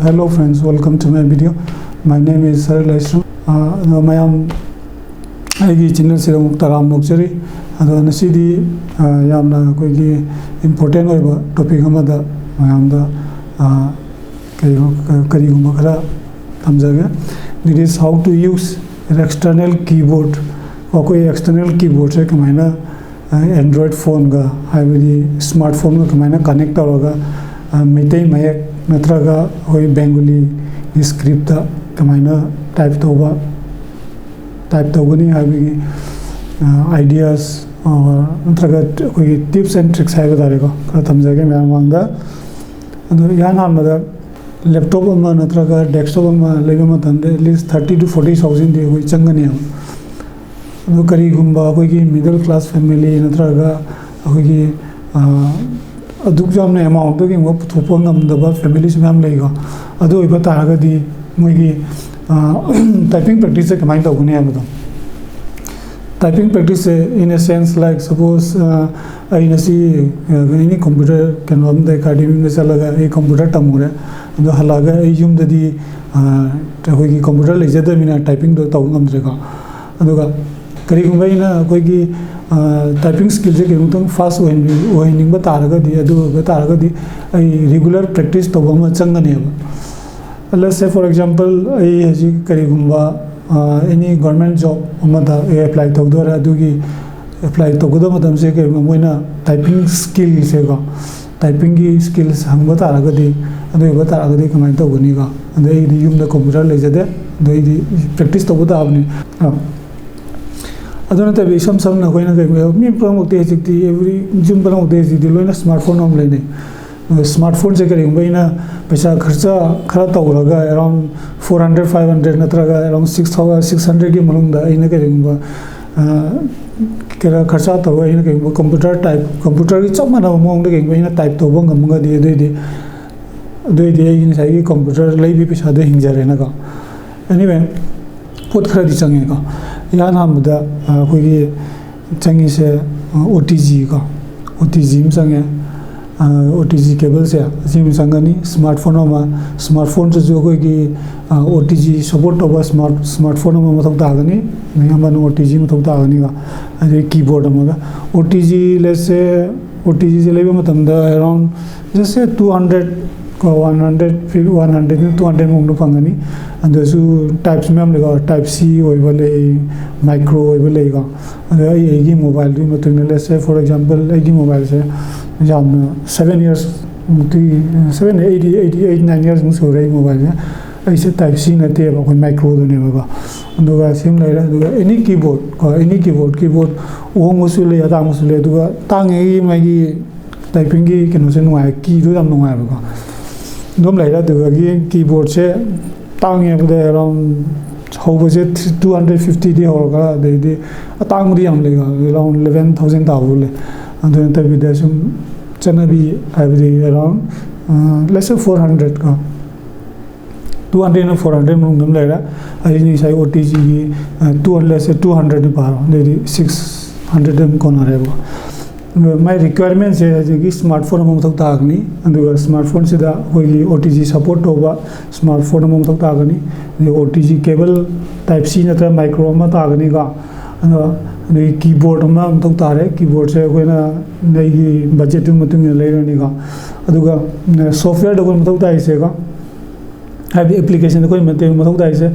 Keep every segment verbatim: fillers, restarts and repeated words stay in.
Hello friends, welcome to my video. My name is Saril Laisram. ꯑꯗꯣ ꯃꯌꯥꯝ ꯑꯩꯒꯤ ꯆꯦꯅꯦꯜꯁꯤꯗ ꯑꯃꯨꯛ ꯇꯔꯥꯝꯅ ꯑꯣꯛꯆꯔꯤ꯫ ꯑꯗꯣ ꯉꯁꯤꯗꯤ ꯌꯥꯝꯅ ꯑꯩꯈꯣꯏꯒꯤ ꯏꯝꯄꯣꯔꯇꯦꯟ ꯑꯣꯏꯕ ꯇꯣꯄꯤꯛ ꯑꯃꯗ ꯃꯌꯥꯝꯗ ꯀꯔꯤꯒꯨꯝꯕ ꯈꯔ ꯊꯝꯖꯒꯦ꯫ That is how to use external keyboard. ꯑꯩꯈꯣꯏ ꯑꯦꯛꯁꯇꯔꯅꯦꯜ ꯀꯤꯕꯣꯔꯗꯁꯦ ꯀꯃꯥꯏꯅ ꯑꯦꯟꯗ꯭ꯔꯣꯏꯗ ꯐꯣꯟꯒ, ꯍꯥꯏꯕꯗꯤ ꯁ꯭ꯃꯥꯔꯠ ꯐꯣꯟꯒ ꯀꯃꯥꯏꯅ ꯀꯅꯦꯛ ꯇꯧꯔꯒ ꯃꯩꯇꯩ ꯃꯌꯦꯛ ꯅꯠꯇ꯭ꯔꯒ ꯑꯩꯈꯣꯏ ꯕꯦꯡꯒꯣꯂꯤꯒꯤ ꯁ꯭ꯀ꯭ꯔꯤꯞꯇ ꯀꯃꯥꯏꯅ ꯇꯥꯏꯞ ꯇꯧꯕ ꯇꯥꯏꯞ ꯇꯧꯒꯅꯤ ꯍꯥꯏꯕꯒꯤ ꯑꯥꯏꯗꯤꯌꯥꯁ ꯅꯠꯇ꯭ꯔꯒ ꯑꯩꯈꯣꯏꯒꯤ ꯇꯤꯞꯁ ꯑꯦꯟ ꯇ꯭ꯔꯤꯛꯁ ꯍꯥꯏꯕ ꯇꯥꯔꯦꯀꯣ, ꯈꯔ ꯊꯝꯖꯒꯦ ꯃꯌꯥꯝ ꯃꯃꯥꯡꯗ꯫ ꯑꯗꯣ ꯏꯍꯥꯟ ꯍꯥꯟꯕꯗ ꯂꯦꯞꯇꯣꯞ ꯑꯃ ꯅꯠꯇ꯭ꯔꯒ ꯗꯦꯁꯛꯇꯣꯞ ꯑꯃ ꯂꯩꯕ ꯃꯇꯝꯗ at least thirty to forty thousand ꯗꯤ ꯑꯩꯈꯣꯏ ꯆꯪꯒꯅꯦꯕ꯫ ꯑꯗꯣ ꯀꯔꯤꯒꯨꯝꯕ ꯑꯩꯈꯣꯏꯒꯤ ꯃꯤꯗꯜ ꯀ꯭ꯂꯥꯁ ꯐꯦꯃꯤꯂꯤ ꯅꯠꯇ꯭ꯔꯒ ꯑꯩꯈꯣꯏꯒꯤ ꯑꯗꯨꯛ ꯌꯥꯝꯅ ꯑꯦꯃꯥꯎꯟꯗꯨꯒꯤ ꯑꯃꯨꯛ ꯄꯨꯊꯣꯛꯄ ꯉꯝꯗꯕ ꯐꯦꯃꯤꯂꯤꯁꯨ ꯃꯌꯥꯝ ꯂꯩꯀꯣ꯫ ꯑꯗꯨ ꯑꯣꯏꯕ ꯇꯥꯔꯒꯗꯤ ꯃꯣꯏꯒꯤ ꯇꯥꯏꯄꯤꯡ ꯄ꯭ꯔꯦꯛꯇꯤꯁꯁꯦ ꯀꯃꯥꯏꯅ ꯇꯧꯒꯅꯤ ꯍꯥꯏꯕꯗꯣ꯫ Typing practice in a sense, like, suppose ꯑꯩ ꯉꯁꯤ ꯑꯦꯅꯤ ꯀꯝꯄ꯭ꯌꯨꯇꯔ ꯀꯩꯅꯣ ꯑꯝꯗ ꯑꯦꯀꯥꯗꯃꯤ ꯑꯃꯗ ꯆꯠꯂꯒ ꯑꯩ ꯀꯝꯄ꯭ꯌꯨꯇꯔ ꯇꯝꯃꯨꯔꯦ, ꯑꯗꯣ ꯍꯜꯂꯛꯑꯒ ꯑꯩ ꯌꯨꯝꯗꯗꯤ ꯑꯩꯈꯣꯏꯒꯤ ꯀꯝꯄ꯭ꯌꯨꯇꯔ ꯂꯩꯖꯗꯕꯅꯤꯅ ꯇꯥꯏꯄꯤꯡꯗꯣ ꯇꯧꯕ ꯉꯝꯗ꯭ꯔꯦꯀꯣ꯫ ꯑꯗꯨꯒ ꯀꯔꯤꯒꯨꯝꯕ ꯑꯩꯅ ꯑꯩꯈꯣꯏꯒꯤ ꯇꯥꯏꯄꯤꯡ ꯁ꯭ꯀꯤꯜꯁꯦ ꯀꯩꯅꯣꯝꯇꯪ ꯐꯥꯁ ꯑꯣꯏꯍꯟꯕꯤ ꯑꯣꯏꯍꯟꯅꯤꯡꯕ ꯇꯥꯔꯒꯗꯤ, ꯑꯗꯨ ꯑꯣꯏꯕ ꯇꯥꯔꯒꯗꯤ ꯑꯩ ꯔꯤꯒꯨꯂꯔ ꯄ꯭ꯔꯦꯛꯇꯤꯁ ꯇꯧꯕ ꯑꯃ ꯆꯪꯒꯅꯦꯕ꯫ Let's say, for example, ꯑꯩ ꯍꯧꯖꯤꯛ ꯀꯔꯤꯒꯨꯝꯕ ꯑꯦꯅꯤ ꯒꯣꯔꯃꯦꯟ ꯖꯣꯕ ꯑꯃꯗ ꯑꯩ ꯑꯦꯄ꯭ꯂꯥꯏ ꯇꯧꯗꯣꯔꯦ꯫ ꯑꯗꯨꯒꯤ ꯑꯦꯄ꯭ꯂꯥꯏ ꯇꯧꯒꯗꯕ ꯃꯇꯝꯁꯦ ꯀꯔꯤꯒꯨꯝꯕ ꯃꯣꯏꯅ ꯇꯥꯏꯄꯤꯡ ꯁ꯭ꯀꯤꯜꯁꯦꯀꯣ, ꯇꯥꯏꯄꯤꯡꯒꯤ ꯁ꯭ꯀꯤꯜꯁ ꯍꯪꯕ ꯇꯥꯔꯒꯗꯤ, ꯑꯗꯨ ꯑꯣꯏꯕ ꯇꯥꯔꯒꯗꯤ ꯀꯃꯥꯏꯅ ꯇꯧꯒꯅꯤꯀꯣ? ꯑꯗꯣ ꯑꯩꯗꯤ ꯌꯨꯝꯗ ꯀꯝꯄ꯭ꯌꯨꯇꯔ ꯂꯩꯖꯗꯦ, ꯑꯗꯣ ꯑꯩꯗꯤ ꯄ꯭ꯔꯦꯛꯇꯤꯁ ꯇꯧꯕ ꯇꯥꯕꯅꯤ꯫ ꯑꯗꯨ ꯅꯠꯇꯕ ꯏꯁꯝ ꯁꯝꯅ ꯑꯩꯈꯣꯏꯅ ꯀꯩꯒꯨꯝꯕ ꯃꯤ ꯄꯨꯝꯅꯃꯛꯇꯤ ꯍꯧꯖꯤꯛꯇꯤ ꯑꯦꯕ꯭ꯔꯤ ꯌꯨꯝ ꯄꯨꯝꯅꯃꯛꯇꯤ ꯍꯧꯖꯤꯛꯇꯤ ꯂꯣꯏꯅ ꯁ꯭ꯃꯥꯔꯠ ꯐꯣꯟ ꯑꯃ ꯂꯩꯅꯩ꯫ ꯁ꯭ꯃꯥꯔꯠ ꯐꯣꯟꯁꯦ ꯀꯔꯤꯒꯨꯝꯕ ꯑꯩꯅ ꯄꯩꯁꯥ ꯈꯔꯆ ꯈꯔ ꯇꯧꯔꯒ around four hundred, five hundred ꯅꯠꯇ꯭ꯔꯒ around six thousand, six hundred ꯒꯤ ꯃꯅꯨꯡꯗ ꯑꯩꯅ ꯀꯔꯤꯒꯨꯝꯕ ꯈꯔ ꯈꯔꯆ ꯇꯧꯔꯒ ꯑꯩꯅ ꯀꯔꯤꯒꯨꯝꯕ ꯀꯝꯄ꯭ꯌꯨꯇꯔ ꯇꯥꯏꯞ ꯀꯝꯄ꯭ꯌꯨꯇꯔꯒꯤ ꯆꯞ ꯃꯥꯟꯅꯕ ꯃꯑꯣꯡꯗ ꯀꯔꯤꯒꯨꯝꯕ ꯑꯩꯅ ꯇꯥꯏꯞ ꯇꯧꯕ ꯉꯝꯃꯒꯗꯤ, ꯑꯗꯨꯑꯣꯏꯗꯤ ꯑꯗꯨꯑꯣꯏꯗꯤ ꯑꯩꯒꯤ ꯉꯁꯥꯏꯒꯤ ꯀꯝꯄ꯭ꯌꯨꯇꯔ ꯂꯩꯕꯒꯤ ꯄꯩꯁꯥꯗꯣ ꯍꯤꯡꯖꯔꯦꯅꯀꯣ꯫ Anyway, ꯄꯣꯠ ꯈꯔꯗꯤ ꯆꯪꯉꯦꯀꯣ꯫ ꯏꯍꯥꯟ ꯍꯥꯟꯕꯗ ꯑꯩꯈꯣꯏꯒꯤ ꯆꯪꯉꯤꯁꯦ ꯑꯣ ꯇꯤ ꯖꯤ ꯀꯣ, ꯑꯣ ꯇꯤ ꯖꯤ ꯑꯃ ꯆꯪꯉꯦ꯫ ꯑꯣ ꯇꯤ ꯖꯤ ꯀꯦꯕꯜꯁꯦ ꯑꯁꯤ ꯑꯃ ꯆꯪꯒꯅꯤ꯫ ꯁ꯭ꯃꯥꯔꯠ ꯐꯣꯟ ꯑꯃ, ꯁ꯭ꯃꯥꯔꯠ ꯐꯣꯟꯁꯤꯁꯨ ꯑꯩꯈꯣꯏꯒꯤ ꯑꯣ ꯇꯤ ꯖꯤ ꯁꯄꯣꯔꯠ ꯇꯧꯕ ꯁ꯭ꯃꯥꯔꯠ ꯁ꯭ꯃꯥꯔꯠ ꯐꯣꯟ ꯑꯃ ꯃꯊꯧ ꯇꯥꯒꯅꯤ꯫ ꯃꯤ ꯑꯃꯅ ꯑꯣ ꯇꯤ ꯖꯤ ꯃꯊꯧ ꯇꯥꯒꯅꯤꯀꯣ꯫ ꯑꯗꯩ ꯀꯤꯕꯣꯔꯗ ꯑꯃꯒ꯫ O T G ꯂꯦꯠꯁꯦ O T ꯖꯤꯁꯦ ꯂꯩꯕ ꯃꯇꯝꯗ ꯑꯦꯔꯥꯎꯟ ꯖꯁ ꯇꯨ ꯍꯟꯗ꯭ꯔꯦꯠ ꯀꯣ, one hundred, one hundred two hundred ꯃꯨꯛꯅ ꯐꯪꯒꯅꯤ꯫ ꯑꯗꯨꯁꯨ ꯇꯥꯏꯞꯁ ꯃꯌꯥꯝ ꯂꯩꯀꯣ, ꯇꯥꯏꯞ ꯁꯤ ꯑꯣꯏꯕ ꯂꯩ, ꯃꯥꯏꯀ꯭ꯔꯣ ꯑꯣꯏꯕ ꯂꯩꯀꯣ꯫ ꯑꯗꯣ ꯑꯩ ꯑꯩꯒꯤ ꯃꯣꯕꯥꯏꯜꯗꯨꯒꯤ ꯃꯇꯨꯡ ꯏꯟꯅ, ꯂꯦꯠꯁꯦ ꯐꯣꯔ ꯑꯦꯛꯖꯥꯝꯄꯜ ꯑꯩꯒꯤ ꯃꯣꯕꯥꯏꯜꯁꯦ ꯌꯥꯝꯅ ꯁꯚꯦꯟ ꯏꯌꯔꯁ ꯃꯨꯛꯇꯤ, seven eight eight nine years ꯃꯨꯛ ꯁꯨꯔꯦ ꯑꯩ ꯃꯣꯕꯥꯏꯜꯁꯦ꯫ ꯑꯩꯁꯦ ꯇꯥꯏꯞ ꯁꯤ ꯅꯠꯇꯦꯕ, ꯑꯩꯈꯣꯏ ꯃꯥꯏꯀ꯭ꯔꯣꯗꯨꯅꯦꯕꯀꯣ꯫ ꯑꯗꯨꯒ ꯁꯤ ꯑꯃ ꯂꯩꯔꯦ꯫ ꯑꯗꯨꯒ ꯑꯦꯅꯤ ꯀꯤꯕꯣꯔꯗ ꯀꯣ, ꯑꯦꯅꯤ ꯀꯤꯕꯣꯔꯗ, ꯀꯤꯕꯣꯔꯗ ꯑꯍꯣꯡꯕꯁꯨ ꯂꯩ, ꯑꯇꯥꯡꯕꯁꯨ ꯂꯩ꯫ ꯑꯗꯨꯒ ꯇꯥꯡꯉꯤꯉꯩꯒꯤ ꯃꯥꯒꯤ ꯇꯥꯏꯄꯤꯡꯒꯤ ꯀꯩꯅꯣꯁꯦ ꯅꯨꯡꯉꯥꯏ, ꯀꯤꯗꯣ ꯌꯥꯝ ꯅꯨꯡꯉꯥꯏꯕꯀꯣ꯫ ꯑꯗꯨꯝ ꯂꯩꯔꯦ꯫ ꯑꯗꯨꯗꯒꯤ ꯀꯤꯕꯣꯔꯗꯁꯦ ꯇꯥꯡꯉꯦ ꯍꯥꯏꯕꯗ ꯑꯦꯔꯥꯎꯟ ꯍꯧꯕꯁꯦ ꯇꯨ ꯍꯟꯗ꯭ꯔꯦꯠ ꯐꯤꯐꯇꯤꯗꯤ ꯍꯧꯔꯒ, ꯑꯗꯩꯗꯤ ꯑꯇꯥꯡꯕꯗꯤ ꯌꯥꯝ ꯂꯩꯀꯣ, ꯑꯦꯔꯥꯎꯟ ꯏꯂꯦꯚꯦꯟ ꯊꯥꯎꯖꯟ ꯇꯥꯕꯐꯥꯎ ꯂꯩ꯫ ꯑꯗꯨ ꯅꯠꯇꯕꯤꯗ ꯁꯨꯝ ꯆꯠꯅꯕꯤ ꯍꯥꯏꯕꯗꯤ ꯑꯦꯔꯥꯎꯟ ꯂꯦꯠꯁꯦ ꯐꯣꯔ ꯍꯟꯗ꯭ꯔꯦꯠ ꯀꯣ, ꯇꯨ ꯍꯟꯗ꯭ꯔꯦꯠꯅ ꯐꯣꯔ ꯍꯟꯗ꯭ꯔꯦꯠ ꯃꯅꯨꯡꯗ ꯑꯗꯨꯝ ꯂꯩꯔꯦ꯫ ꯑꯩ ꯉꯁꯥꯏ ꯑꯣ ꯇꯤ ꯖꯤꯒꯤ ꯇꯨ ꯍꯟꯗ꯭ꯔꯦꯠꯁꯦ ꯇꯨ ꯍꯟꯗ꯭ꯔꯦꯠꯅꯤ ꯄꯥꯔꯣ, ꯑꯗꯩꯗꯤ ꯁꯤꯛꯁ ꯍꯟꯗ꯭ꯔꯦꯠ ꯑꯗꯨꯝ ꯀꯣꯟꯅꯔꯦꯕꯀꯣ꯫ ꯑꯗꯨꯒ ꯃꯥꯏ ꯔꯤꯀ꯭ꯋꯥꯏꯔꯃꯦꯟꯁꯦ ꯍꯧꯖꯤꯛꯀꯤ ꯁ꯭ꯃꯥꯔꯠ ꯐꯣꯟ ꯑꯃ ꯃꯊꯧ ꯇꯥꯒꯅꯤ꯫ ꯑꯗꯨꯒ ꯁ꯭ꯃꯥꯔꯠ ꯐꯣꯟꯁꯤꯗ ꯑꯩꯈꯣꯏꯒꯤ ꯑꯣ ꯇꯤ ꯖꯤ ꯁꯄꯣꯔꯠ ꯇꯧꯕ ꯁ꯭ꯃꯥꯔꯠ ꯐꯣꯟ ꯑꯃ ꯃꯊꯧ ꯇꯥꯒꯅꯤ꯫ ꯑꯗꯩ O T G cable type C ꯅꯠꯇ꯭ꯔꯒ ꯃꯥꯏꯀ꯭ꯔꯣ ꯑꯃ ꯇꯥꯒꯅꯤꯀꯣ꯫ ꯑꯗꯣ ꯑꯗꯒꯤ ꯀꯤꯕꯣꯔꯗ ꯑꯃ ꯃꯊꯧ ꯇꯥꯔꯦ꯫ ꯀꯤꯕꯣꯔꯗꯁꯦ ꯑꯩꯈꯣꯏꯅ ꯑꯩꯒꯤ ꯕꯖꯦꯠꯇꯨꯒꯤ ꯃꯇꯨꯡ ꯏꯟꯅ ꯂꯩꯔꯅꯤꯀꯣ꯫ ꯑꯗꯨꯒ ꯁꯣꯐꯋꯦꯔꯗ ꯑꯩꯈꯣꯏ ꯃꯊꯧ ꯇꯥꯏꯁꯦꯀꯣ, ꯍꯥꯏꯕꯗꯤ ꯑꯦꯄ꯭ꯂꯤꯀꯦꯁꯟꯗ ꯑꯩꯈꯣꯏ ꯃꯩꯇꯩ ꯃꯊꯧ ꯇꯥꯏꯁꯦ,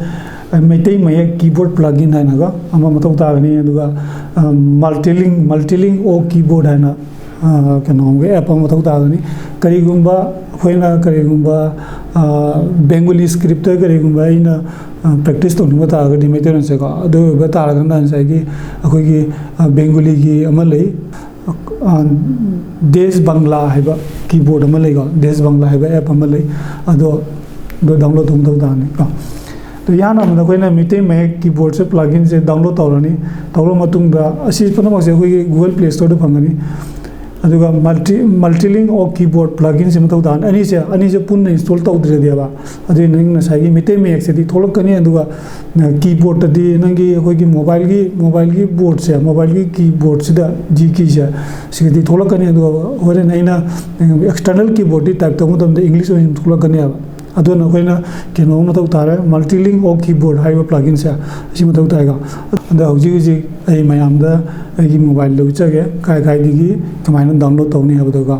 ꯃꯩꯇꯩ ꯃꯌꯦꯛ ꯀꯤꯕꯣꯔꯗ ꯄ꯭ꯂꯒꯏꯟ ꯍꯥꯏꯅꯒ ꯑꯃ ꯃꯊꯧ ꯇꯥꯒꯅꯤ꯫ ꯑꯗꯨꯒ ꯃꯜꯇꯤꯂꯤꯡ ꯃꯜꯇꯤꯂꯤꯡ ꯑꯣ ꯀꯤꯕꯣꯔꯗ ꯍꯥꯏꯅ ꯀꯩꯅꯣꯒꯤ ꯑꯦꯞ ꯑꯃ ꯃꯊꯧ ꯇꯥꯒꯅꯤ꯫ ꯀꯔꯤꯒꯨꯝꯕ ꯑꯩꯈꯣꯏꯅ ꯀꯔꯤꯒꯨꯝꯕ ꯕꯦꯡꯒꯣꯂꯤ ꯁ꯭ꯀ꯭ꯔꯤꯞꯇ ꯀꯔꯤꯒꯨꯝꯕ ꯑꯩꯅ ꯄ꯭ꯔꯦꯛꯇꯤꯁ ꯇꯧꯅꯤꯡꯕ ꯇꯥꯔꯒꯗꯤ, ꯃꯩꯇꯩꯂꯣꯟꯁꯦꯀꯣ, ꯑꯗꯨ ꯑꯣꯏꯕ ꯇꯥꯔꯒꯅ ꯉꯁꯥꯏꯒꯤ ꯑꯩꯈꯣꯏꯒꯤ ꯕꯦꯡꯒꯣꯂꯤꯒꯤ ꯑꯃ ꯂꯩ, ꯗꯦꯁ ꯕꯪꯒ꯭ꯂꯥ ꯍꯥꯏꯕ ꯀꯤꯕꯣꯔꯗ ꯑꯃ ꯂꯩꯀꯣ, ꯗꯦꯁ ꯕꯪꯒ꯭ꯂꯥ ꯍꯥꯏꯕ ꯑꯦꯞ ꯑꯃ ꯂꯩ꯫ ꯑꯗꯣ ꯑꯗꯣ ꯗꯥꯎꯟꯂꯣꯗ ꯇꯧꯕ ꯃꯊꯧ ꯇꯥꯒꯅꯤ ꯀꯣ꯫ ꯑꯗꯣ ꯏꯍꯥꯟ ꯍꯥꯟꯕꯗ ꯑꯩꯈꯣꯏꯅ ꯃꯩꯇꯩ ꯃꯌꯦꯛ ꯀꯤꯕꯣꯔꯗꯁꯦ ꯄ꯭ꯂꯒꯏꯟꯁꯦ ꯗꯥꯎꯟꯂꯣꯗ ꯇꯧꯔꯅꯤ꯫ ꯇꯧꯔꯕ ꯃꯇꯨꯡꯗ ꯑꯁꯤ ꯄꯨꯝꯅꯃꯛꯁꯦ ꯑꯩꯈꯣꯏꯒꯤ ꯒꯨꯒꯜ ꯄ꯭ꯂꯦ ꯁ꯭ꯇꯣꯔꯗ ꯐꯪꯒꯅꯤ꯫ ꯑꯗꯨꯒ multi multiling or keyboard pluginꯁꯦ ꯃꯊꯧ ꯇꯥꯅꯤ꯫ ꯑꯅꯤꯁꯦ ꯑꯅꯤꯁꯦ ꯄꯨꯟꯅ install ꯇꯧꯗ꯭ꯔꯗꯤꯕ, ꯑꯗꯨꯗꯤ ꯅꯪ ꯉꯁꯥꯏꯒꯤ ꯃꯩꯇꯩ ꯃꯌꯦꯛꯁꯤꯗꯤ ꯊꯣꯛꯂꯛꯀꯅꯤ꯫ ꯑꯗꯨꯒ keyboardꯇꯗꯤ ꯅꯪꯒꯤ ꯑꯩꯈꯣꯏꯒꯤ mobileꯒꯤ mobileꯒꯤ boardꯁꯦ, mobileꯒꯤ keyboardꯁꯤꯗ G keyꯁꯦ ꯁꯤꯒꯗꯤ ꯊꯣꯛꯂꯛꯀꯅꯤ꯫ ꯑꯗꯨꯒ ꯍꯣꯔꯦꯟ ꯑꯩꯅ external keyboardꯇꯤ type ꯇꯧꯕ ꯃꯇꯝꯗ English ꯑꯣꯏꯅ ꯊꯣꯛꯂꯛꯀꯅꯦꯕ꯫ ꯑꯗꯨꯅ ꯑꯩꯈꯣꯏꯅ ꯀꯩꯅꯣ ꯃꯊꯧ ꯇꯥꯔꯦ, multiling or keyboard ꯍꯥꯏꯔꯤꯕ pluginꯁꯦ ꯑꯁꯤ ꯃꯊꯧ ꯇꯥꯏꯀꯣ꯫ ꯑꯗꯣ ꯍꯧꯖꯤꯛ ꯍꯧꯖꯤꯛ ꯑꯩ ꯃꯌꯥꯝꯗ ꯑꯩꯒꯤ mobileꯗ ꯎꯠꯆꯒꯦ, ꯀꯥꯏ ꯀꯥꯏꯗꯒꯤ ꯀꯃꯥꯏꯅ download ꯇꯧꯅꯤ ꯍꯥꯏꯕꯗꯨꯒ꯫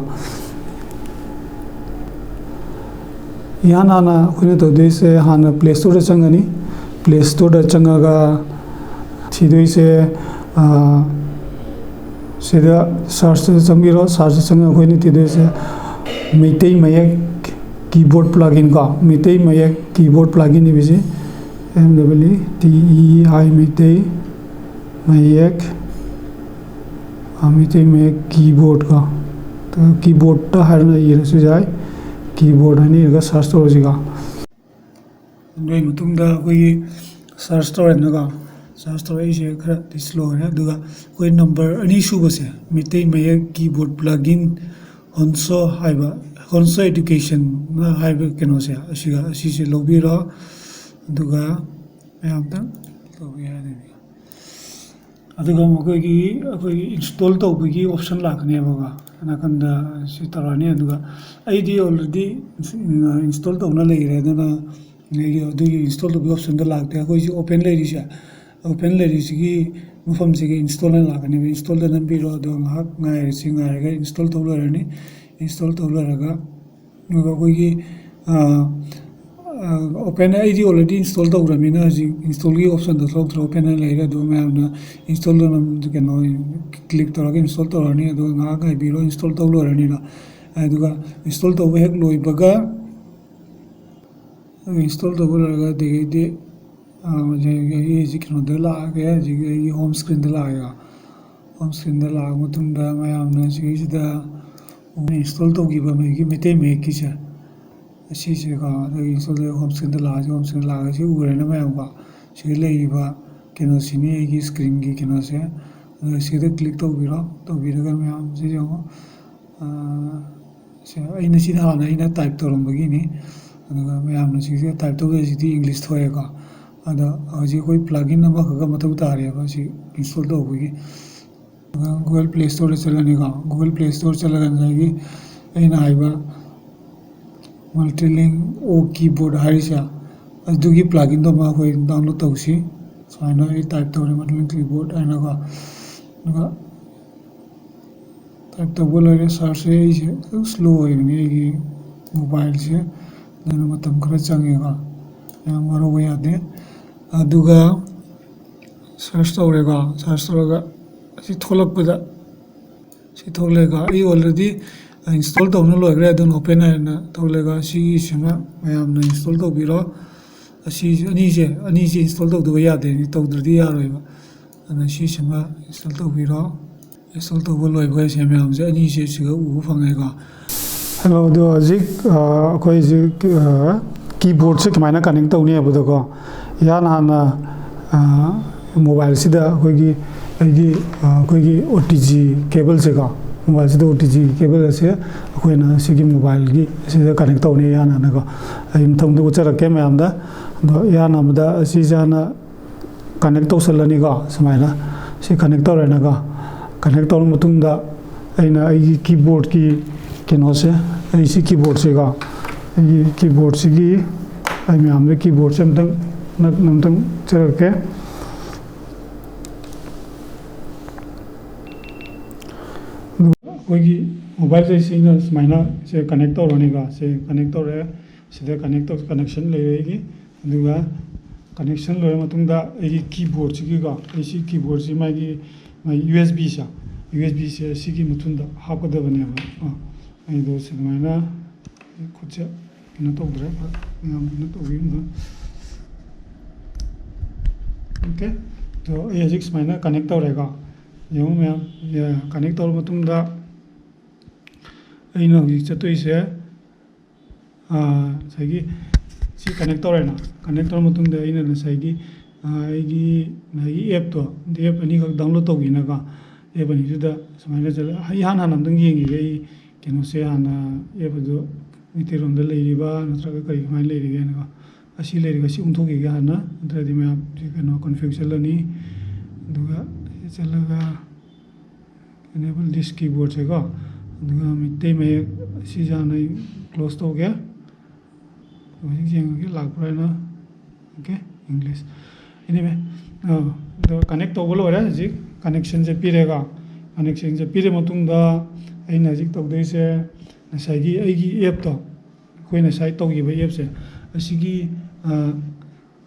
ꯏꯍꯥꯟ ꯍꯥꯟꯅ ꯑꯩꯈꯣꯏꯅ ꯇꯧꯗꯣꯏꯁꯦ, ꯍꯥꯟꯅ Play Storeꯗ ꯆꯪꯒꯅꯤ꯫ Play Storeꯗ ꯆꯪꯉꯒ ꯊꯤꯗꯣꯏꯁꯦ, ꯑꯥ, ꯁꯤꯗ searchꯇ ꯆꯪꯕꯤꯔꯣ꯫ Searchꯇ ꯆꯪꯉꯒ ꯑꯩꯈꯣꯏꯅ ꯊꯤꯗꯣꯏꯁꯦ ꯃꯩꯇꯩ ꯃꯌꯦꯛ keyboard plugin ꯀꯣ, ꯃꯩꯇꯩ ꯃꯌꯦꯛ keyboard plugin ꯏꯕꯁꯤ, M W T E I, Meitei ꯃꯌꯦꯛ, ꯑꯥ, ꯃꯩꯇꯩ ꯃꯌꯦꯛ keyboard ꯀꯣ, keyboardꯇ ꯍꯥꯏꯔꯅ ꯏꯔꯁꯨ ꯌꯥꯏ, keyboard ꯍꯥꯏꯅ ꯏꯔꯒ search ꯇꯧꯔꯁꯤꯀꯣ꯫ ꯑꯗꯨꯒꯤ ꯃꯇꯨꯡꯗ ꯑꯩꯈꯣꯏꯒꯤ search ꯇꯧꯔꯦꯗꯅꯀꯣ꯫ Search ꯇꯧꯔꯛꯏꯁꯦ ꯈꯔꯗꯤ slow ꯑꯣꯏꯔꯦ꯫ ꯑꯗꯨꯒ ꯑꯩꯈꯣꯏ number ꯑꯅꯤ ꯁꯨꯕꯁꯦ, ꯃꯩꯇꯩ ꯃꯌꯦꯛ keyboard plugin Honshu ꯍꯥꯏꯕ, Honshu Educationꯅ ꯍꯥꯏꯕ ꯀꯩꯅꯣꯁꯦ, ꯑꯁꯤꯒ, ꯑꯁꯤꯁꯦ ꯂꯧꯕꯤꯔꯣ꯫ ꯑꯗꯨꯒ ꯃꯌꯥꯝꯇꯪ ꯇꯧꯕ ꯌꯥꯗꯣꯏꯅꯤ꯫ ꯑꯗꯨꯒ ꯃꯈꯣꯏꯒꯤ, ꯑꯩꯈꯣꯏꯒꯤ install ꯇꯧꯕꯒꯤ option ꯂꯥꯛꯀꯅꯦꯕꯀꯣ, ꯅꯥꯀꯟꯗ ꯁꯤ ꯇꯧꯔꯛꯑꯅꯤ꯫ ꯑꯗꯨꯒ ꯑꯩꯗꯤ already install ꯇꯧꯅ ꯂꯩꯔꯦ, ꯑꯗꯨꯅ ꯑꯩꯒꯤ ꯑꯗꯨꯒꯤ install ꯇꯧꯕꯒꯤ optionꯗ ꯂꯥꯛꯇꯦ꯫ ꯑꯩꯈꯣꯏꯁꯤ open ꯂꯩꯔꯤꯁꯦ, open ꯂꯩꯔꯤꯁꯤꯒꯤ ꯃꯐꯝꯁꯤꯒꯤ installꯅ ꯂꯥꯛꯀꯅꯦꯕ꯫ Installꯗ ꯅꯝꯕꯤꯔꯣ, ꯑꯗꯨꯒ ꯉꯥꯏꯍꯥꯛ ꯉꯥꯏꯔꯁꯤ꯫ ꯉꯥꯏꯔꯒ install ꯇꯧ ꯂꯣꯏꯔꯅꯤ꯫ Install ꯇꯧ ꯂꯣꯏꯔꯒ ꯑꯗꯨꯒ ꯑꯩꯈꯣꯏꯒꯤ, ꯑꯥ, ꯑꯥ, open, ꯑꯩꯗꯤ already install ꯇꯧꯈ꯭ꯔꯕꯅꯤꯅ ꯍꯧꯖꯤꯛ installꯒꯤ optionꯗꯣ ꯊꯣꯛꯂꯛꯇ꯭ꯔꯦ, open ꯍꯥꯏꯅ ꯂꯩꯔꯦ꯫ ꯑꯗꯨ ꯃꯌꯥꯝꯅ installꯗꯣ ꯑꯗꯨꯝ, ꯀꯩꯅꯣ, click ꯇꯧꯔꯒ install ꯇꯧꯔꯅꯤ꯫ ꯑꯗꯨꯒ ꯉꯥꯏꯍꯥꯛ ꯉꯥꯏꯕꯤꯔꯣ, install ꯇꯧ ꯂꯣꯏꯔꯅꯤꯅ꯫ ꯑꯗꯨꯒ install ꯇꯧꯕ ꯍꯦꯛ ꯂꯣꯏꯕꯒ, install ꯇꯧꯕ ꯂꯣꯏꯔꯒ ꯑꯗꯒꯤꯗꯤ, ꯑꯥ, ꯍꯧꯖꯤꯛ ꯑꯩ ꯍꯧꯖꯤꯛ ꯀꯩꯅꯣꯗ ꯂꯥꯛꯑꯒꯦ, ꯍꯧꯖꯤꯛ ꯑꯩꯒꯤ home screenꯗ ꯂꯥꯛꯑꯒꯦ꯫ Home screenꯗ ꯂꯥꯛꯑ ꯃꯇꯨꯡꯗ ꯃꯌꯥꯝꯅ ꯁꯤꯒꯤꯁꯤꯗ install ꯇꯧꯈꯤꯕ ꯃꯩꯒꯤ ꯃꯩꯇꯩ ꯃꯌꯦꯛꯀꯤꯁꯦ, ꯑꯁꯤꯁꯦꯀꯣ, ꯑꯗꯨꯒꯤ install ꯇꯧꯔꯒ home screenꯗ ꯂꯥꯛꯑꯁꯤ, home screenꯗ ꯂꯥꯛꯑꯒ ꯁꯤ ꯎꯔꯦꯅ ꯃꯌꯥꯝꯀꯣ꯫ ꯁꯤꯗ ꯂꯩꯔꯤꯕ ꯀꯩꯅꯣꯁꯤꯅꯤ ꯑꯩꯒꯤ screenꯒꯤ ꯀꯩꯅꯣꯁꯦ꯫ ꯑꯗꯨꯒ ꯁꯤꯗ ꯀ꯭ꯂꯤꯛ ꯇꯧꯕꯤꯔꯣ꯫ ꯇꯧꯕꯤꯔꯒ ꯃꯌꯥꯝꯁꯦ ꯌꯦꯡꯉꯣ꯫ ꯑꯥ, ꯁꯦ, ꯑꯩꯅ ꯁꯤꯗ ꯍꯥꯟꯅ ꯑꯩꯅ ꯇꯥꯏꯞ ꯇꯧꯔꯝꯕꯒꯤꯅꯤ꯫ ꯑꯗꯨꯒ ꯃꯌꯥꯝꯅ ꯁꯤꯁꯦ ꯇꯥꯏꯞ ꯇꯧꯕꯗ ꯁꯤꯗꯤ ꯏꯪꯂꯤꯁ ꯊꯣꯛꯑꯦꯀꯣ꯫ ꯑꯗꯣ ꯍꯧꯖꯤꯛ ꯑꯩꯈꯣꯏ ꯄ꯭ꯂꯒꯤꯟ ꯑꯃꯈꯛꯀ ꯃꯊꯧ ꯇꯥꯔꯦꯕ ꯁꯤ ꯏꯟꯁꯇꯣꯜ ꯇꯧꯕꯒꯤ꯫ ꯑꯗꯨꯒ Google Play Storeꯗ ꯆꯠꯂꯅꯤꯀꯣ꯫ Google Play Store ꯆꯠꯂꯒ ꯉꯁꯥꯏꯒꯤ ꯑꯩꯅ ꯍꯥꯏꯕ Multiling O Keyboard ꯍꯥꯏꯔꯤꯁꯦ, ꯑꯗꯨꯒꯤ ꯄ꯭ꯂꯒꯤꯟꯗꯣ ꯑꯃ ꯑꯩꯈꯣꯏ ꯗꯥꯎꯟꯂꯣꯗ ꯇꯧꯁꯤ꯫ ꯁꯨꯃꯥꯏꯅ ꯑꯩ ꯇꯥꯏꯞ ꯇꯧꯔꯦ, Multiling Keyboard ꯍꯥꯏꯅꯀꯣ꯫ ꯑꯗꯨꯒ ꯇꯥꯏꯞ ꯇꯧꯕ ꯂꯣꯏꯔꯦ꯫ ꯁꯥꯔꯆꯁꯦ ꯑꯩꯁꯦ ꯈꯤꯇꯪ ꯁ꯭ꯂꯣ ꯑꯣꯏꯕꯅꯤ ꯑꯩꯒꯤ ꯃꯣꯕꯥꯏꯜꯁꯦ, ꯑꯗꯨꯅ ꯃꯇꯝ ꯈꯔ ꯆꯪꯉꯦꯀꯣ, ꯌꯥꯝ ꯋꯥꯔꯧꯕ ꯌꯥꯗꯦ꯫ ꯑꯗꯨꯒ ꯁꯔꯆ ꯇꯧꯔꯦꯀꯣ꯫ ꯁꯔꯆ ꯇꯧꯔꯒ ꯑꯁꯤ ꯊꯣꯛꯂꯛꯄꯗ, ꯁꯤ ꯊꯣꯛꯂꯛꯑꯦꯀꯣ꯫ ꯑꯩ ꯑꯣꯜꯔꯦꯗꯤ ꯏꯟꯁꯇꯣꯜ ꯇꯧꯅ ꯂꯣꯏꯈ꯭ꯔꯦ, ꯑꯗꯨꯅ ꯑꯣꯄꯦꯟ ꯍꯥꯏꯅ ꯊꯣꯛꯂꯛꯑꯦꯀꯣ꯫ ꯁꯤꯒꯤꯁꯤꯃ ꯃꯌꯥꯝꯅ ꯏꯟꯁꯇꯣꯜ ꯇꯧꯕꯤꯔꯣ꯫ ꯑꯁꯤ ꯑꯅꯤꯁꯦ, ꯑꯅꯤꯁꯦ ꯏꯟꯁꯇꯣꯜ ꯇꯧꯗꯕ ꯌꯥꯗꯦ, ꯇꯧꯗ꯭ꯔꯗꯤ ꯌꯥꯔꯣꯏꯕ꯫ ꯑꯗꯨꯅ ꯁꯤꯁꯤꯃ ꯏꯟꯁꯇꯣꯜ ꯇꯧꯕꯤꯔꯣ꯫ ꯏꯟꯁꯇꯣꯜ ꯇꯧꯕ ꯂꯣꯏꯕꯒ ꯁꯤ ꯃꯌꯥꯝꯁꯦ ꯑꯅꯤꯁꯦ ꯁꯤꯒ ꯎꯕ ꯐꯪꯉꯦꯀꯣ꯫ ꯍꯜꯂꯣ, ꯑꯗꯣ ꯍꯧꯖꯤꯛ, ꯑ, ꯑꯩꯈꯣꯏ ꯍꯧꯖꯤꯛ, ꯑ, ꯀꯤꯕꯣꯔꯗꯁꯦ ꯀꯃꯥꯏꯅ ꯀꯅꯦꯛ ꯇꯧꯅꯤ ꯍꯥꯏꯕꯗꯀꯣ, ꯏꯍꯥꯟ ꯍꯥꯟꯅ, ꯑ, ꯃꯣꯕꯥꯏꯜꯁꯤꯗ ꯑꯩꯈꯣꯏꯒꯤ, ꯑꯩꯒꯤ, ꯑ, ꯑꯩꯈꯣꯏꯒꯤ O T G cableꯁꯦꯀꯣ, ꯃꯣꯕꯥꯏꯜꯁꯤꯗ O T G cable ꯑꯁꯦ ꯑꯩꯈꯣꯏꯅ ꯁꯤꯒꯤ ꯃꯣꯕꯥꯏꯜꯒꯤ ꯑꯁꯤꯗ ꯀꯅꯦꯛ ꯇꯧꯅꯤ ꯏꯍꯥꯟ ꯍꯥꯟꯅꯀꯣ꯫ ꯑꯩ ꯃꯊꯪꯗ ꯎꯠꯆꯔꯛꯀꯦ ꯃꯌꯥꯝꯗ꯫ ꯑꯗꯣ ꯏꯍꯥꯟ ꯍꯥꯟꯕꯗ ꯑꯁꯤꯁꯦ ꯍꯥꯟꯅ ꯀꯅꯦꯛ ꯇꯧꯁꯜꯂꯅꯤꯀꯣ꯫ ꯁꯨꯃꯥꯏꯅ ꯁꯤ ꯀꯅꯦꯛ ꯇꯧꯔꯦꯅꯀꯣ꯫ ꯀꯅꯦꯛ ꯇꯧꯔ ꯃꯇꯨꯡꯗ ꯑꯩꯅ ꯑꯩꯒꯤ ꯀꯤꯕꯣꯔꯗꯀꯤ ꯀꯩꯅꯣꯁꯦ, ꯑꯩ ꯁꯤ ꯀꯤꯕꯣꯔꯗꯁꯦꯀꯣ, ꯑꯩꯒꯤ ꯀꯤꯕꯣꯔꯗꯁꯤꯒꯤ, ꯑꯩ ꯃꯌꯥꯝꯗ ꯀꯤꯕꯣꯔꯗꯁꯦ ꯑꯝꯇꯪ ꯅꯛꯅ ꯑꯝꯇꯪ ꯆꯠꯂꯛꯀꯦ꯫ ꯑꯗꯨꯒ ꯑꯩꯈꯣꯏꯒꯤ ꯃꯣꯕꯥꯏꯜꯁꯦ ꯁꯤꯅ ꯁꯨꯃꯥꯏꯅ ꯁꯦ ꯀꯅꯦꯛ ꯇꯧꯔꯅꯤꯀꯣ꯫ ꯁꯦ ꯀꯅꯦꯛ ꯇꯧꯔꯦ꯫ ꯁꯤꯗ ꯀꯅꯦꯛ ꯇꯧ-, ꯀꯅꯦꯛꯁꯟ ꯂꯩꯔꯦ ꯑꯩꯒꯤ꯫ ꯑꯗꯨꯒ ꯀꯅꯦꯛꯁꯟ ꯂꯣꯏꯔ ꯃꯇꯨꯡꯗ ꯑꯩꯒꯤ ꯀꯤꯕꯣꯔꯗꯁꯤꯒꯤꯀꯣ, ꯑꯩ ꯁꯤ ꯀꯤꯕꯣꯔꯗꯁꯤ ꯃꯥꯒꯤ, ꯃꯥꯒꯤ U S Bꯁꯦ, U S Bꯁꯦ ꯁꯤꯒꯤ ꯃꯊꯨꯟꯗ ꯍꯥꯞꯀꯗꯕꯅꯦꯕ꯫ ꯑ, ꯑꯩꯗꯣ ꯁꯨꯃꯥꯏꯅ ꯈꯨꯠꯁꯦ ꯀꯩꯅꯣ ꯇꯧꯗ꯭ꯔꯦ, ꯌꯥꯝ ꯀꯩꯅꯣ ꯇꯧꯕꯤꯔꯨꯅꯨ꯫ ꯑꯣꯀꯦ, ꯑꯗꯣ ꯑꯩ ꯍꯧꯖꯤꯛ ꯁꯨꯃꯥꯏꯅ ꯀꯅꯦꯛ ꯇꯧꯔꯦꯀꯣ꯫ ꯌꯦꯡꯉꯨ ꯃꯌꯥꯝ, ꯀꯅꯦꯛ ꯇꯧꯔ ꯃꯇꯨꯡꯗ ꯑꯩꯅ ꯍꯧꯖꯤꯛ ꯆꯠꯇꯣꯏꯁꯦ, ꯑꯥ, ꯉꯁꯥꯏꯒꯤ ꯁꯤ ꯀꯅꯦꯛ ꯇꯧꯔꯦꯅ, ꯀꯅꯦꯛ ꯇꯧꯔ ꯃꯇꯨꯡꯗ ꯑꯩꯅ ꯉꯁꯥꯏꯒꯤ ꯑꯩꯒꯤ ꯉꯁꯥꯏꯒꯤ ꯑꯦꯞꯇꯣ, ꯑꯦꯞ ꯑꯅꯤꯈꯛ ꯗꯥꯎꯟꯂꯣꯗ ꯇꯧꯒꯦꯅꯀꯣ꯫ ꯑꯦꯞ ꯑꯅꯤꯗꯨꯗ ꯁꯨꯃꯥꯏꯅ ꯆꯠꯂ, ꯑꯩ ꯏꯍꯥꯟ ꯍꯥꯟꯅ ꯑꯝꯇꯪ ꯌꯦꯡꯈꯤꯒꯦ꯫ ꯑꯩ ꯀꯩꯅꯣꯁꯦ ꯍꯥꯟꯅ ꯑꯦꯞ ꯑꯗꯨ ꯃꯩꯇꯩꯂꯣꯟꯗ ꯂꯩꯔꯤꯕ ꯅꯠꯇ꯭ꯔꯒ ꯀꯔꯤ ꯀꯃꯥꯏꯅ ꯂꯩꯔꯤꯒꯦꯅꯀꯣ꯫ ꯑꯁꯤ ꯂꯩꯔꯤꯒ ꯁꯤ ꯎꯪꯊꯣꯛꯈꯤꯒꯦ ꯍꯥꯟꯅ, ꯅꯠꯇ꯭ꯔꯗꯤ ꯃꯌꯥꯝꯁꯦ ꯀꯩꯅꯣ ꯀꯟꯐ꯭ꯌꯨꯁ ꯆꯠꯂꯅꯤ꯫ ꯑꯗꯨꯒ ꯁꯤ ꯆꯠꯂꯒ enable this keyboardꯁꯦꯀꯣ, ꯑꯗꯨꯒ ꯃꯩꯇꯩ ꯃꯌꯦꯛ ꯁꯤꯁꯦ ꯍꯥꯟꯅ ꯑꯩ ꯀ꯭ꯂꯣꯖ ꯇꯧꯒꯦ꯫ ꯍꯧꯖꯤꯛ ꯌꯦꯡꯉꯒꯦ ꯂꯥꯛꯄ꯭ꯔꯥ ꯍꯥꯏꯅ꯫ Okay, English. Anyway, ꯑꯗꯣ ꯀꯅꯦꯛ ꯇꯧꯕ ꯂꯣꯏꯔꯦ꯫ ꯍꯧꯖꯤꯛ ꯀꯅꯦꯛꯁꯟꯁꯦ ꯄꯤꯔꯦꯀꯣ꯫ ꯀꯅꯦꯛꯁꯟꯁꯦ ꯄꯤꯔ ꯃꯇꯨꯡꯗ ꯑꯩꯅ ꯍꯧꯖꯤꯛ ꯇꯧꯗꯣꯏꯁꯦ, ꯉꯁꯥꯏꯒꯤ ꯑꯩꯒꯤ ꯑꯦꯞꯇꯣ, ꯑꯩꯈꯣꯏꯅ ꯉꯁꯥꯏ ꯇꯧꯈꯤꯕ ꯑꯦꯞꯁꯦ, ꯑꯁꯤꯒꯤ, ꯑ,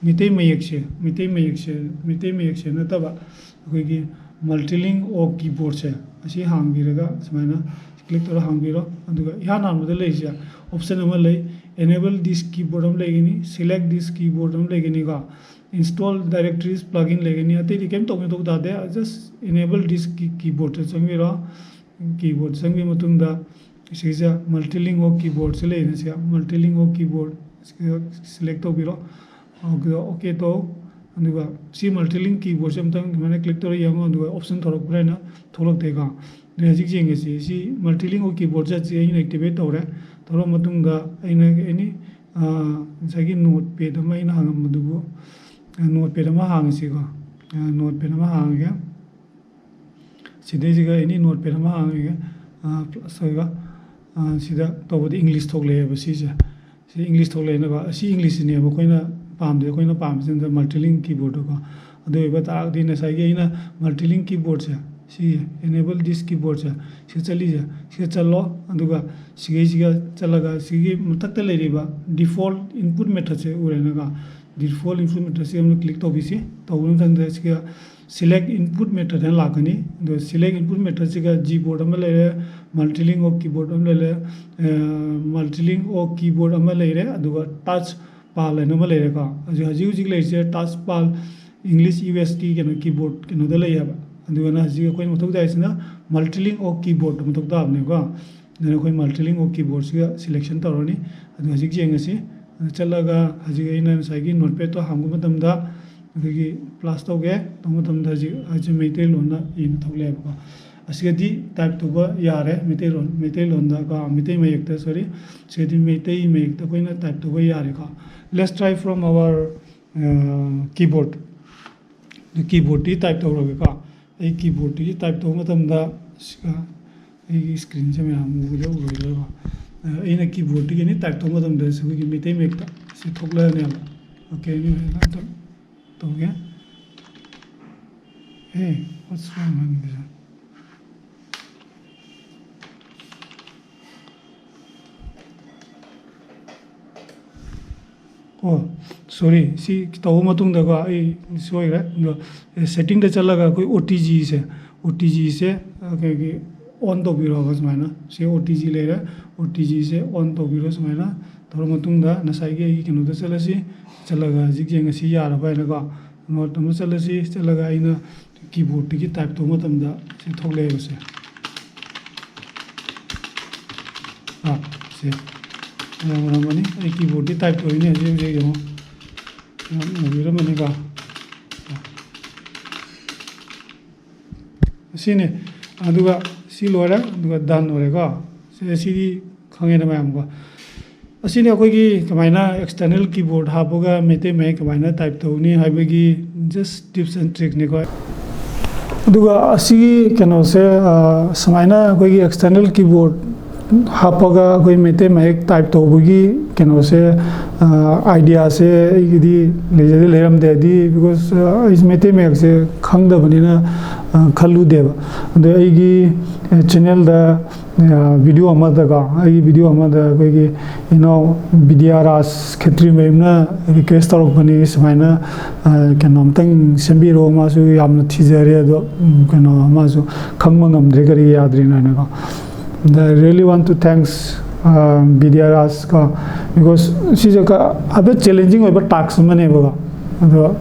ꯃꯩꯇꯩ ꯃꯌꯦꯛꯁꯦ, ꯃꯩꯇꯩ ꯃꯌꯦꯛꯁꯦ, ꯃꯩꯇꯩ ꯃꯌꯦꯛꯁꯦ ꯅꯠꯇꯕ, ꯑꯩꯈꯣꯏꯒꯤ multilingual keyboardꯁꯦ, ꯑꯁꯤ ꯍꯥꯡꯕꯤꯔꯒ ꯁꯨꯃꯥꯏꯅ ꯀ꯭ꯂꯤꯛ ꯇꯧꯔꯒ ꯍꯥꯡꯕꯤꯔꯣ꯫ ꯑꯗꯨꯒ ꯏꯍꯥꯟ ꯍꯥꯟꯕꯗ ꯂꯩꯔꯤꯁꯦ ꯑꯣꯞꯁꯟ ꯑꯃ ꯂꯩ, enable this keyboard ꯑꯃ ꯂꯩꯒꯅꯤ, select this keyboard ꯑꯃ ꯂꯩꯒꯅꯤꯀꯣ, install directories plugin ꯂꯩꯒꯅꯤ꯫ ꯑꯇꯩꯗꯤ ꯀꯩꯝ ꯇꯧꯕ ꯃꯊꯧ ꯇꯥꯗꯦ, just enable this key- keyboardꯇ ꯆꯪꯕꯤꯔꯣ꯫ Keyboard ꯆꯪꯕ ꯃꯇꯨꯡꯗ ꯁꯤꯁꯦ multilingual keyboardꯁꯦ ꯂꯩꯔꯦ, ꯁꯤꯗ multilingual keyboard select ꯇꯧꯕꯤꯔꯣ꯫ ꯑꯗꯨꯒ ꯑꯣꯀꯦ ꯇꯧ꯫ ꯑꯗꯨꯒ ꯁꯤ multilingual keyboardꯁꯦ ꯑꯝꯇꯪ ꯑꯗꯨꯃꯥꯏꯅ ꯀ꯭ꯂꯤꯛ ꯇꯧꯔ ꯌꯦꯡꯉꯣ, ꯑꯗꯨꯒ ꯑꯣꯞꯁꯟ ꯊꯣꯔꯛꯄ꯭ꯔꯥ ꯍꯥꯏꯅ ꯊꯣꯛꯂꯛꯇꯦꯀꯣ꯫ ꯑꯗꯨ ꯍꯧꯖꯤꯛ ꯌꯦꯡꯉꯁꯤ, ꯁꯤ multilingual keyboardꯁꯦ ꯑꯩꯅ activate ꯇꯧꯔꯦ꯫ ꯇꯧꯔ ꯃꯇꯨꯡꯗ ꯑꯩꯅ ꯑꯦꯅꯤ ꯉꯁꯥꯏꯒꯤ ꯅꯣꯠ ꯄꯦꯗ ꯑꯃ ꯑꯩꯅ ꯍꯥꯡꯉꯝꯕꯗꯨꯕꯨ, ꯅꯣꯠ ꯄꯦꯗ ꯑꯃ ꯍꯥꯡꯉꯁꯤꯀꯣ꯫ ꯅꯣꯠ ꯄꯦꯗ ꯑꯃ ꯍꯥꯡꯉꯒꯦ꯫ ꯁꯤꯗꯩꯁꯤꯒ ꯑꯦꯅꯤ ꯅꯣꯠ ꯄꯦꯗ ꯑꯃ ꯍꯥꯡꯉꯒꯦ꯫ ꯄ꯭ꯂꯁ ꯑꯣꯏꯕ, ꯁꯤꯗ ꯇꯧꯕꯗ ꯏꯪꯂꯤꯁ ꯊꯣꯛꯂꯛꯑꯦꯕ ꯁꯤꯁꯦ꯫ ꯁꯤ ꯏꯪꯂꯤꯁ ꯊꯣꯛꯂꯛꯑꯦꯅꯀꯣ꯫ ꯑꯁꯤ ꯏꯪꯂꯤꯁꯁꯤꯅꯦꯕ ꯑꯩꯈꯣꯏꯅ ꯄꯥꯝꯗꯦ, ꯑꯩꯈꯣꯏꯅ ꯄꯥꯝꯕꯁꯤꯅ multilingual keyboardꯀꯣ꯫ ꯑꯗꯨ ꯑꯣꯏꯕ ꯇꯥꯔꯒꯗꯤ ꯉꯁꯥꯏꯒꯤ ꯑꯩꯅ multilingual keyboardꯁꯦ, ꯁꯤ enable this keyboardꯁꯦ, ꯁꯤ ꯆꯠꯂꯤꯁꯦ, ꯁꯤꯗ ꯆꯠꯂꯣ꯫ ꯑꯗꯨꯒ ꯁꯤꯒꯩꯁꯤꯒ ꯆꯠꯂꯒ ꯁꯤꯒꯤ ꯃꯊꯛꯇ ꯂꯩꯔꯤꯕ default input methodꯁꯦ ꯎꯔꯦꯅꯀꯣ꯫ Default input methodꯁꯦ ꯑꯃꯨꯛ ꯀ꯭ꯂꯤꯛ ꯇꯧꯕꯤꯁꯤ꯫ ꯇꯧꯕ ꯃꯇꯝꯗ ꯁꯤꯒ select input method ꯍꯥꯏꯅ ꯂꯥꯛꯀꯅꯤ꯫ ꯑꯗꯣ select input methodꯁꯤꯒ Gboard ꯑꯃ ꯂꯩꯔꯦ, multilingual keyboard ꯑꯃ ꯂꯩꯔꯦ, multilingual keyboard ꯑꯃ ꯂꯩꯔꯦ, ꯑꯗꯨꯒ touch pad ꯍꯥꯏꯅ ꯑꯃ ꯂꯩꯔꯦꯀꯣ꯫ ꯍꯧꯖꯤꯛ, ꯍꯧꯖꯤꯛ, ꯍꯧꯖꯤꯛ ꯂꯩꯔꯤꯁꯦ touch pad English UST ꯀꯩꯅꯣ keyboard ꯀꯩꯅꯣꯗ ꯂꯩꯌꯦꯕ꯫ ꯑꯗꯨꯒꯅ ꯍꯧꯖꯤꯛ ꯑꯩꯈꯣꯏꯅ ꯃꯊꯧ ꯇꯥꯏꯁꯤꯅ multilingual keyboard ꯃꯊꯧ ꯇꯥꯕꯅꯦꯀꯣ꯫ ꯑꯗꯨꯅ ꯑꯩꯈꯣꯏ multilingual keyboardꯁꯤꯒ selection ꯇꯧꯔꯅꯤ꯫ ꯑꯗꯨ ꯍꯧꯖꯤꯛ ꯌꯦꯡꯉꯁꯤ꯫ ꯑꯗꯨ ꯆꯠꯂꯒ ꯍꯧꯖꯤꯛ ꯑꯩꯅ ꯉꯁꯥꯏꯒꯤ notepadꯇꯣ ꯍꯥꯡꯕ ꯃꯇꯝꯗ ꯑꯩꯈꯣꯏꯒꯤ ꯄ꯭ꯂꯁ ꯇꯧꯒꯦ꯫ ꯇꯧꯕ ꯃꯇꯝꯗ ꯍꯧꯖꯤꯛ ꯍꯧꯖꯤꯛ ꯃꯩꯇꯩꯂꯣꯟꯗ ꯏꯅ ꯊꯣꯛꯂꯛꯑꯦꯕꯀꯣ꯫ ꯑꯁꯤꯒꯗꯤ ꯇꯥꯏꯞ ꯇꯧꯕ ꯌꯥꯔꯦ, ꯃꯩꯇꯩꯂꯣꯟ, ꯃꯩꯇꯩꯂꯣꯟꯗꯀꯣ, ꯃꯩꯇꯩ ꯃꯌꯦꯛꯇ, ꯁꯣꯔꯤ, ꯁꯤꯒꯗꯤ ꯃꯩꯇꯩ ꯃꯌꯦꯛꯇ ꯑꯩꯈꯣꯏꯅ ꯇꯥꯏꯞ ꯇꯧꯕ ꯌꯥꯔꯦꯀꯣ꯫ Let's try from our keyboard꯫ ꯀꯤꯕꯣꯔꯗꯇꯤ ꯇꯥꯏꯞ ꯇꯧꯔꯒꯦꯀꯣ꯫ ꯑꯩ ꯀꯤꯕꯣꯔꯗꯇꯒꯤ ꯇꯥꯏꯞ ꯇꯧꯕ ꯃꯇꯝꯗ, ꯁꯤꯒ ꯑꯩꯒꯤ ꯁ꯭ꯀ꯭ꯔꯤꯟꯁꯦ ꯃꯌꯥꯝ ꯎꯕꯗ ꯎꯔꯣꯏꯗ꯭ꯔꯕ? ꯑ, ꯑꯩꯅ ꯀꯤꯕꯣꯔꯗꯇꯒꯤ ꯑꯦꯅꯤ ꯇꯥꯏꯞ ꯇꯧꯕ ꯃꯇꯝꯗ ꯁꯤ ꯑꯩꯈꯣꯏꯒꯤ ꯃꯩꯇꯩ ꯃꯌꯦꯛꯇ ꯁꯤ ꯊꯣꯛꯂꯛꯑꯅꯦꯕ꯫ ꯑꯣꯀꯦ, ꯑꯩꯅ ꯑꯝꯇ ꯇꯧꯒꯦ꯫ Hey, what's wrong? ꯑꯣ, ꯁꯣꯔꯤ, ꯁꯤ ꯇꯧꯕ ꯃꯇꯨꯡꯗꯀꯣ, ꯑꯩ ꯁꯣꯏꯈ꯭ꯔꯦ꯫ ꯑꯗꯣ, ꯑꯦ, ꯁꯦꯠꯇꯤꯡꯗ ꯆꯠꯂꯒ ꯑꯩꯈꯣꯏ ꯑꯣ ꯇꯤ ꯖꯤꯁꯦ, ꯑꯣ ꯇꯤ ꯖꯤꯁꯦ, ꯑꯩꯈꯣꯏꯒꯤ ꯑꯣꯟ ꯇꯧꯕꯤꯔꯣꯕ ꯁꯨꯃꯥꯏꯅ꯫ ꯁꯤ ꯑꯣ ꯇꯤ ꯖꯤ ꯂꯩꯔꯦ, ꯑꯣ ꯇꯤ ꯖꯤꯁꯦ ꯑꯣꯟ ꯇꯧꯕꯤꯔꯣ꯫ ꯁꯨꯃꯥꯏꯅ ꯇꯧꯔ ꯃꯇꯨꯡꯗ ꯉꯁꯥꯏꯒꯤ ꯑꯩꯒꯤ ꯀꯩꯅꯣꯗ ꯆꯠꯂꯁꯤ, ꯆꯠꯂꯒ ꯍꯧꯖꯤꯛ ꯌꯦꯡꯉꯁꯤ ꯌꯥꯔꯕ ꯍꯥꯏꯅꯀꯣ꯫ ꯅꯣꯠ ꯑꯃ ꯆꯠꯂꯁꯤ, ꯆꯠꯂꯒ ꯑꯩꯅ ꯀꯤꯕꯣꯔꯗꯇꯒꯤ ꯇꯥꯏꯞ ꯇꯧꯕ ꯃꯇꯝꯗ ꯁꯤ ꯊꯣꯛꯂꯛꯑꯦꯕ ꯁꯦ꯫ ꯑꯥ, ꯁꯦ꯫ ꯃꯌꯥꯝ ꯎꯔꯝꯒꯅꯤ꯫ ꯑꯩ ꯀꯤꯕꯣꯔꯗꯇꯤ ꯇꯥꯏꯞ ꯇꯧꯔꯤꯅꯦ ꯍꯧꯖꯤꯛ ꯍꯧꯖꯤꯛ ꯌꯦꯡꯉꯣ꯫ ꯃꯌꯥꯝ ꯎꯕꯤꯔꯝꯃꯅꯤꯀꯣ꯫ ꯑꯁꯤꯅꯦ꯫ ꯑꯗꯨꯒ ꯁꯤ ꯂꯣꯏꯔꯦ, ꯑꯗꯨꯒ done ꯑꯣꯏꯔꯦꯀꯣ꯫ ꯁꯤ, ꯁꯤꯗꯤ ꯈꯪꯉꯦꯅ ꯃꯌꯥꯝꯀꯣ꯫ ꯑꯁꯤꯅꯤ ꯑꯩꯈꯣꯏꯒꯤ ꯀꯃꯥꯏꯅ external keyboard ꯍꯥꯞꯄꯒ ꯃꯩꯇꯩ ꯃꯌꯦꯛ ꯀꯃꯥꯏꯅ ꯇꯥꯏꯞ ꯇꯧꯅꯤ ꯍꯥꯏꯕꯒꯤ just tips and trick ꯅꯤꯀꯣ꯫ ꯑꯗꯨꯒ ꯑꯁꯤꯒꯤ ꯀꯩꯅꯣꯁꯦ, ꯑ, ꯁꯨꯃꯥꯏꯅ ꯑꯩꯈꯣꯏꯒꯤ external keyboard ꯍꯥꯞꯄꯒ ꯑꯩꯈꯣꯏ ꯃꯩꯇꯩ ꯃꯌꯦꯛ ꯇꯥꯏꯞ ꯇꯧꯕꯒꯤ ꯀꯩꯅꯣꯁꯦ, ꯑ, ꯑꯥꯏꯗꯤꯌꯥꯁꯦ ꯑꯩꯒꯤꯗꯤ ꯂꯩꯖꯗꯤ ꯂꯩꯔꯝꯗꯦ꯫ ꯍꯥꯏꯗꯤ, because, ꯑ, ꯑꯩꯁꯦ ꯃꯩꯇꯩ ꯃꯌꯦꯛꯁꯦ ꯈꯪꯗꯕꯅꯤꯅ, ꯑ, ꯈꯜꯂꯨꯗꯦꯕ꯫ ꯑꯗꯣ ꯑꯩꯒꯤ, ꯑ, ꯆꯦꯅꯦꯜꯗ, ꯑ, ꯚꯤꯗꯤꯑꯣ ꯑꯃꯗꯀꯣ, ꯑꯩꯒꯤ ꯚꯤꯗꯤꯑꯣ ꯑꯃꯗ ꯑꯩꯈꯣꯏꯒꯤ ꯏꯅꯥꯎ ꯕꯤꯗ꯭ꯌꯥꯔꯥꯖ ꯈꯦꯇ꯭ꯔꯤꯃꯌꯨꯝꯅ ꯔꯤꯀ꯭ꯋꯦꯁ ꯇꯧꯔꯛꯄꯅꯤ, ꯁꯨꯃꯥꯏꯅ, ꯑ, ꯀꯩꯅꯣ ꯑꯝꯇꯪ ꯁꯦꯝꯕꯤꯔꯛꯑꯣ, ꯃꯥꯁꯨ ꯌꯥꯝꯅ ꯊꯤꯖꯔꯦ, ꯑꯗꯣ, ꯎꯝ, ꯀꯩꯅꯣ, ꯃꯥꯁꯨ ꯈꯪꯕ ꯉꯝꯗ꯭ꯔꯦ ꯀꯔꯤ ꯌꯥꯗ꯭ꯔꯤꯅꯣ ꯍꯥꯏꯅꯀꯣ꯫ And I really want to thanks, ꯑ, ꯕꯤꯗ꯭ꯌꯥꯔꯥꯖ ꯀꯣ, because ꯁꯤꯁꯦ ꯈꯔ ꯍꯥꯏꯐꯦꯠ ꯆꯦꯂꯦꯟꯖꯤꯡ ꯑꯣꯏꯕ ꯇꯥꯛꯁ ꯑꯃꯅꯦꯕꯀꯣ꯫ ꯑꯗꯣ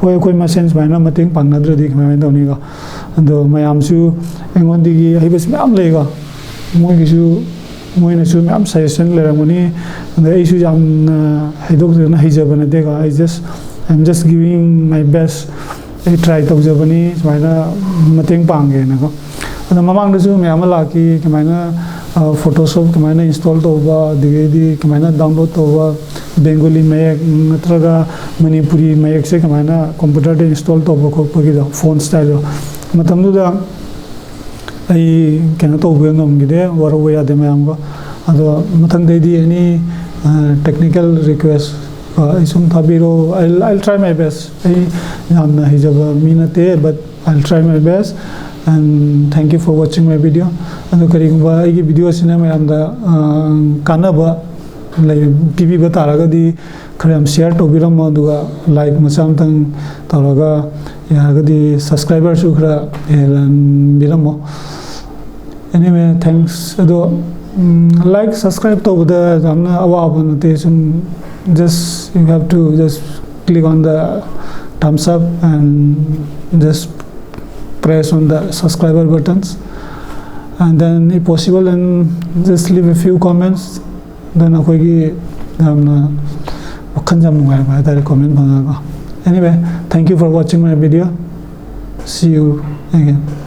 ꯍꯣꯏ, ꯑꯩꯈꯣꯏ ꯃꯁꯦꯟ ꯁꯨꯃꯥꯏꯅ ꯃꯇꯦꯡ ꯄꯥꯡꯅꯗ꯭ꯔꯗꯤ ꯀꯃꯥꯏꯅ ꯇꯧꯅꯤꯀꯣ? ꯑꯗꯣ ꯃꯌꯥꯝꯁꯨ ꯑꯩꯉꯣꯟꯗꯒꯤ ꯑꯍꯩꯕꯁꯨ ꯃꯌꯥꯝ ꯂꯩꯀꯣ, ꯃꯣꯏꯒꯤꯁꯨ, ꯃꯣꯏꯅꯁꯨ ꯃꯌꯥꯝ ꯁꯖꯦꯁꯟ ꯂꯩꯔꯝꯒꯅꯤ꯫ ꯑꯗ ꯑꯩꯁꯨ ꯌꯥꯝꯅ ꯍꯩꯗꯣꯛꯇꯅ ꯍꯩꯖꯕ ꯅꯠꯇꯦꯀꯣ, I just I'm just giving my best. ꯑꯩ try ꯇꯧꯖꯕꯅꯤ, ꯁꯨꯃꯥꯏꯅ ꯃꯇꯦꯡ ꯄꯥꯡꯒꯦꯅꯀꯣ. ꯑꯗꯣ ꯃꯃꯥꯡꯗꯁꯨ ꯃꯌꯥꯝ ꯑꯃ ꯂꯥꯛꯈꯤ, ꯀꯃꯥꯏꯅ Photoshop ꯀꯃꯥꯏꯅ install ꯇꯧꯕ, ꯑꯗꯒꯤꯗꯤ ꯀꯃꯥꯏꯅ download ꯇꯧꯕ, ꯕꯦꯡꯒꯣꯂꯤ ꯃꯌꯦꯛ ꯅꯠꯇ꯭ꯔꯒ ꯃꯅꯤꯄꯨꯔꯤ ꯃꯌꯦꯛꯁꯦ ꯀꯃꯥꯏꯅ computer ꯗ install ꯇꯧꯕ ꯈꯣꯠꯄꯒꯤꯗꯣ, font style ꯗꯣ. ꯃꯇꯝꯗꯨꯗ ꯑꯩ ꯀꯩꯅꯣ ꯇꯧꯕ ꯉꯝꯈꯤꯗꯦ, ꯋꯥꯔꯧꯕ ꯌꯥꯗꯦ ꯃꯌꯥꯝꯒ. ꯑꯗꯣ ꯃꯊꯪꯗꯩꯗꯤ any technical request ꯑꯩ ꯁꯨꯝ ꯊꯥꯕꯤꯔꯣ. I'll, I'll try my best. ꯑꯩ ꯌꯥꯝꯅ ꯍꯩꯖꯕ ꯃꯤ ꯅꯠꯇꯦ, but I'll try my best. And thank you for watching my video. ꯑꯗꯣ ꯀꯔꯤꯒꯨꯝꯕ ꯑꯩꯒꯤ video ꯑꯁꯤꯅ ꯃꯌꯥꯝꯗ ꯀꯥꯟꯅꯕ ꯂꯩ, ꯄꯤꯕꯤꯕ ꯇꯥꯔꯒꯗꯤ ꯈꯔ ꯌꯥꯝ share ꯇꯧꯕꯤꯔꯝꯃꯣ, ꯑꯗꯨꯒ like ꯃꯆꯥ ꯑꯃꯇꯪ ꯇꯧꯔꯒ, ꯌꯥꯔꯒꯗꯤ subscriber ꯁꯨ ꯈꯔ ꯍꯦꯜꯍꯟꯕꯤꯔꯝꯃꯣ. Anyway, thanks. ꯑꯗꯣ like, subscribe ꯇꯧꯕꯗ ꯌꯥꯝꯅ ꯑꯋꯥꯕ ꯅꯠꯇꯦ, ꯁꯨꯝ just you have to just click on the thumbs up and just press on the subscriber buttons, and then if possible, and just leave a few comments. Then ꯑꯩꯈꯣꯏꯒꯤ ꯌꯥꯝꯅ ꯋꯥꯈꯜ ꯌꯥꯝ ꯅꯨꯡꯉꯥꯏꯕ ꯍꯥꯏꯇꯥꯔꯦ comment ꯐꯪꯉꯒ. Anyway, thank you for watching my video. See you again.